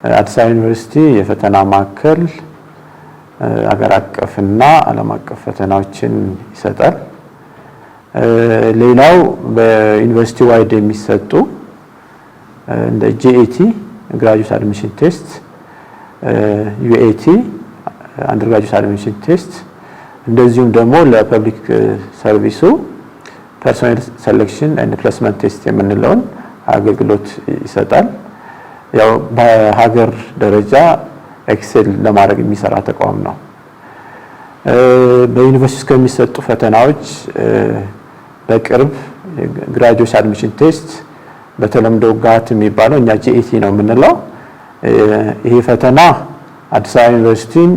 አዲስ አበባ ዩኒቨርሲቲ የፈተና ማዕከል አገር አቀፍና ዓለም አቀፍ ፈተናዎችን ይሰጣል። ሌላው በዩኒቨርሲቲ wide የሚሰጡ እንደ GAT graduate admission test፣ UAT undergraduate admission test፣ እንደዚሁም ደግሞ ለ public service ኡ personnel selection and placement test የምንለውን አገልግሎት ይሰጣል። ያው በሀገር ደረጃ excel ለማድረግ የሚሰራ ተቋም ነው። በዩኒቨርሲቲ ከሚሰጡ ፈተናዎች በቅርብ graduate admission test፣ በተለምዶ GAT የሚባለው፣ እኛ GAT ነው የምንለው። ይሄ ፈተና አዲስ አበባ ዩኒቨርሲቲን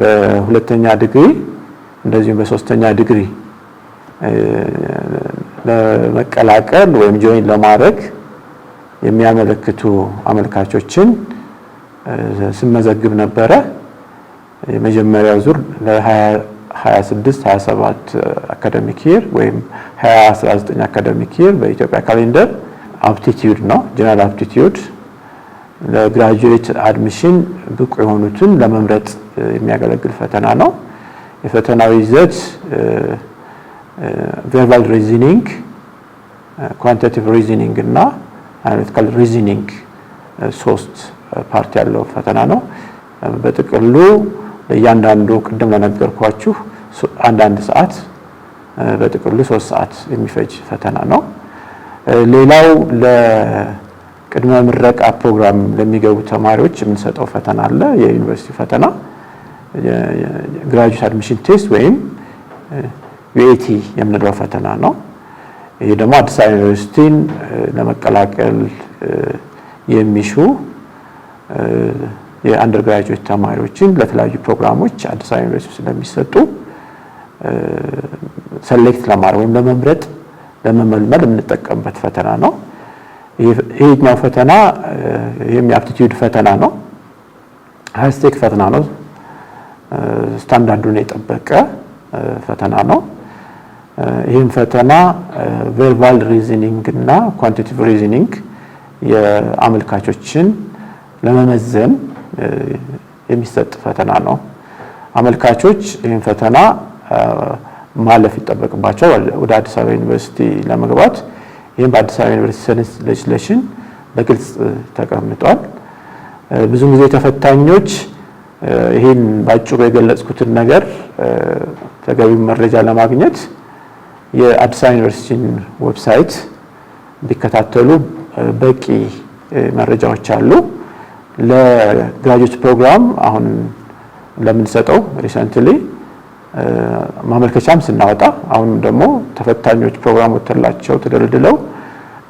በሁለተኛ ዲግሪ እንደዚሁም በሶስተኛ ዲግሪ ለመቀላቀል ወይም join ለማድረግ የሚያመለክቱ አመልካቾችን ስመዘግብ ነበረ። የመጀመሪያው ዙር ለ2026 27 academic year ወይም 2019 academic year በኢትዮጵያ calendar aptitude ነው። General aptitude ለ graduate admission ብቁ የሆኑትን ለመምረጥ የሚያገለግል ፈተና ነው። የፈተናው ይዘት verbal reasoning፣ quantitative reasoning እና analytical reasoning ሶስት part ያለው ፈተና ነው። በጥቅሉ ለእያንዳንዱ ቅድም ለነገርኳችሁ አንዳንድ ሰዓት፣ በጥቅሉ 3 ሰዓት የሚፈጅ ፈተና ነው። ሌላው ለቅድመ ምረቃ ፕሮግራም ለሚገቡ ተማሪዎች የምንሰጠው ፈተና አለ። የዩኒቨርሲቲ ፈተና graduate admission test ወይም UAT የምንለው ፈተና ነው። ይህ ደግሞ አዲስ አበባ ዩኒቨርሲቲን ለመቀላቀል የሚሹ የ undergraduate ተማሪዎችን ለተለያዩ ፕሮግራሞች አዲስ አበባ ዩኒቨርሲቲ ስለሚሰጡ select ለማድረግ ወይም ለመምረጥ፣ ለመመልመል የምንጠቀምበት ፈተና ነው። ይሄኛው ፈተና ይህም የ aptitude ፈተና ነው። High stake ፈተና ነው። ስታንዳርዱን የጠበቀ ፈተና ነው። ይህም ፈተና verbal reasoning እና quantitative reasoning የአመልካቾችን ለመመዘን የሚሰጥ ፈተና ነው። አመልካቾች ይህን ፈተና ማለፍ ይጠበቅባቸዋል ወደ አዲስ አበባ ዩኒቨርሲቲ ለመግባት። ይህም በአዲስ አበባ ዩኒቨርሲቲ legislation በግልጽ ተቀምጧል። ብዙ ጊዜ ተፈታኞች ይህን ባጭሩ የገለጽኩትን ነገር ተገቢው መረጃ ለማግኘት የአዲስ አበባ ዩኒቨርሲቲን website ቢከታተሉ በቂ መረጃዎች አሉ። ለ graduate program አሁን ለምንሰጠው recently ማመልከቻም ስናወጣ፣ አሁንም ደግሞ ተፈታኞች ፕሮግራም ወጥቶላቸው ተደልድለው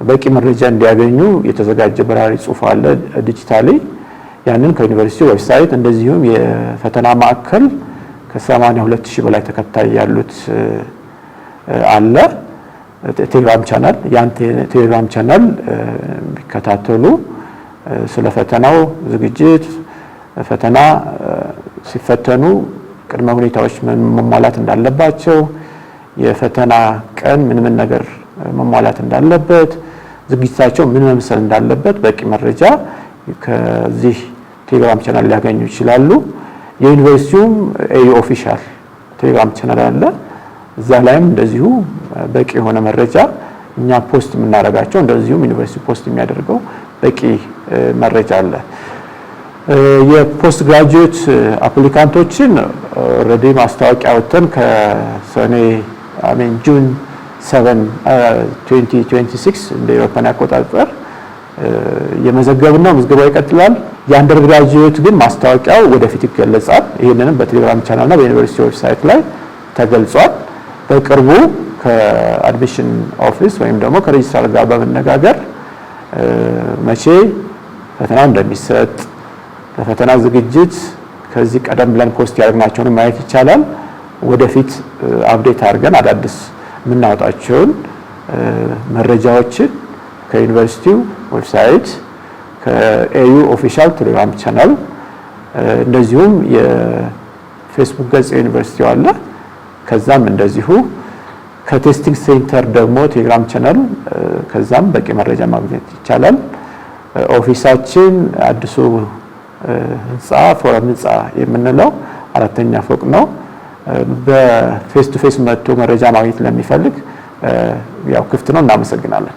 በቂ መረጃ እንዲያገኙ የተዘጋጀ በራሪ ጽሑፍ አለ digitally። ያንን ከዩኒቨርሲቲ website እንደዚሁም የፈተና ማዕከል ከ82 ሺህ በላይ ተከታይ ያሉት አለ ቴሌግራም ቻናል፣ ያን ቴሌግራም ቻናል ቢከታተሉ ስለ ፈተናው ዝግጅት፣ ፈተና ሲፈተኑ ቅድመ ሁኔታዎች ምን መሟላት እንዳለባቸው፣ የፈተና ቀን ምን ምን ነገር መሟላት እንዳለበት፣ ዝግጅታቸው ምን መምሰል እንዳለበት በቂ መረጃ ከዚህ ቴሌግራም ቻናል ሊያገኙ ይችላሉ። የዩኒቨርሲቲውም AU official ቴሌግራም ቻናል አለ። እዛ ላይም እንደዚሁ በቂ የሆነ መረጃ እኛ post የምናደርጋቸው እንደዚሁም ዩኒቨርሲቲ post የሚያደርገው በቂ መረጃ አለ። የ postgraduate applicant ኦችን already ማስታወቂያ ወጥተን ከሰኔ፣ I mean June 7 2026 እንደ European አቆጣጠር እየመዘገብን ነው። ምዝገባው ይቀጥላል። የ undergraduate ግን ማስታወቂያው ወደፊት ይገለጻል። ይህንንም በቴሌግራም ቻናል እና በዩኒቨርሲቲ website ላይ ተገልጿል። በቅርቡ ከ admission office ወይም ደግሞ ከሬጅስትራር ጋር በመነጋገር መቼ ፈተናው እንደሚሰጥ፣ ለፈተና ዝግጅት ከዚህ ቀደም ብለን post ያደረግናቸውን ማየት ይቻላል። ወደፊት update አድርገን አዳዲስ የምናወጣቸውን መረጃዎችን ከዩኒቨርሲቲው website፣ ከ AU official ቴሌግራም ቻናል፣ እንደዚሁም የፌስቡክ ገጽ የዩኒቨርሲቲው አለ። ከዛም እንደዚሁ ከ testing center ደግሞ ቴሌግራም ቻናል፣ ከዛም በቂ መረጃ ማግኘት ይቻላል። Office ኣችን አዲሱ ህንፃ፣ ፎረም ህንፃ የምንለው አራተኛ ፎቅ ነው። በ face to face መጥቶ መረጃ ማግኘት ለሚፈልግ ያው ክፍት ነው። እናመሰግናለን።